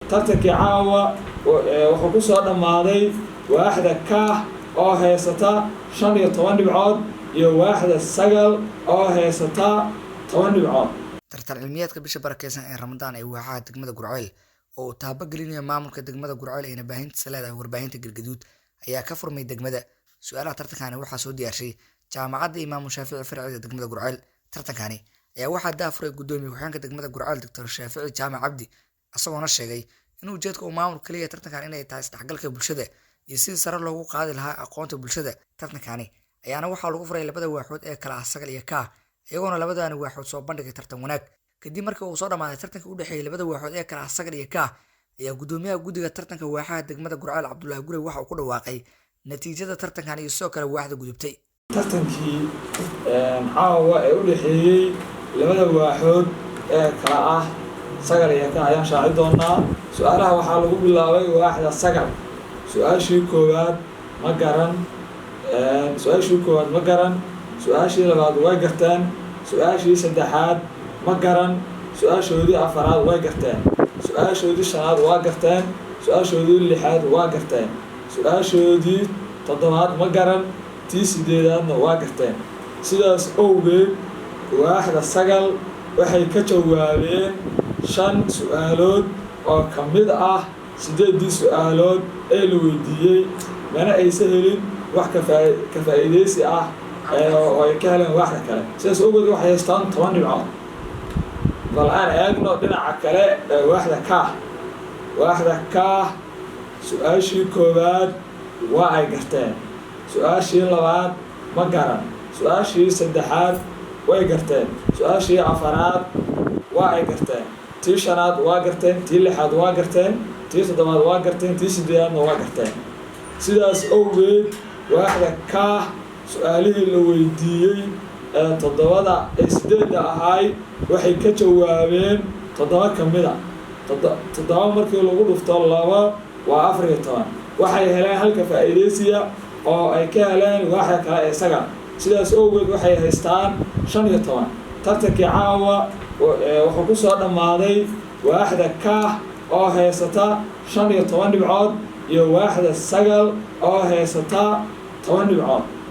Tartankii caawa wuxuu ku soo dhammaaday waaxda Kaah oo haysata 15 dhibcood iyo waaxda Sagal oo haysata 10 dhibcood. Tartan cilmiyeedka bisha barakeysan ee Ramadaan ee waaxaha degmada Guriceel oo uu taabagelinayo maamulka degmada Guriceel ayna baahintiisa leedahay warbaahinta Galgaduud ayaa ka furmay degmada. Su-aalaha tartankani waxaa soo diyaarshay Jaamacadda Imaamu Shaafici farceeda degmada Guriceel. Tartankani ayaa waxaa daafuray gudoomiye ku-xigeenka degmada Guriceel, Doctor Shaafici Jaamac Cabdi, isagoona sheegay in ujeedka uu maamulka ka leeyahay tartankan inay tahay isdhexgalka bulshada iyo sidii sare loogu qaadi lahaa aqoonta bulshada. Tartankani ayaana waxaa lagu furay labada waaxood ee kala ah Sagal iyo Kaah, iyagoona labadani waaxood soo bandhigay tartan wanaag. Kadib markii uu soo dhamaaday tartanka u dhexeeyay labada waaxood ee kala ah Sagal iyo Kaah, ayaa gudoomiyaha guddiga tartanka waaxaha degmada Guriceel, Cabdullaahi Gurey, waxa uu ku dhawaaqay natiijada tartankan iyo sidoo kale waaxda gudubtay. Tartankii caawa ee u dhexeeyey labada waaxood ee kala ah Sagal iyo Kaah ayaan shaaci doonaa. Su-aalaha waxaa lagu bilaabay waaxda Sagal. Su-aashii koowaad ma garan. Su-aashii koowaad ma garan. Su-aashii labaad way garteen. Su-aashii saddexaad ma garan. Su-aashoodii afaraad way garteen. Su-aashoodii shanaad waa garteen. Su-aashoodii lixaad waa garteen. Su-aashoodii toddobaad ma garan. Tii sideedaadna waa garteen. Sidaas owgeed, waaxda Sagal waxay ka jawaabeen shan su-aalood oo ka mid ah sideeddii su-aalood ee la weydiiyey, mana aysa helin wax ka faa'iideysi ah oo ay ka heleen waaxda kale. Sidaas awgeed waxay haystaan 10 dhibcood. Bal aan eegno dhinaca kale ee waaxda Kaah. Waaxda Kaah su-aashii koowaad waa ay garteen. Su-aashii labaad ma garan. Su-aashii saddexaad way garteen. Su-aashii afaraad waa ay garteen. Tii shanaad waa garteen. Tii lixaad waa garteen. Tii toddobaad waa garteen. Tii sideedaadna waa garteen. Sidaas awgeed, waaxda Kaah su-aalihii la weydiiyey ee toddobada ee sideedda ahaay waxay ka jawaabeen toddoba ka mid a. Toddoba markii lagu dhufto laba waa 14. Waxay heleen halka faa'iideysiya oo ay ka heleen waaxda kale ee Sagal. Sidaas awgeed waxay haystaan 15. Tartankii caawa wuxuu ku soo dhammaaday waaxda Kaah oo haysata 15 dhibcood iyo waaxda Sagal oo haysata 10 dhibcood.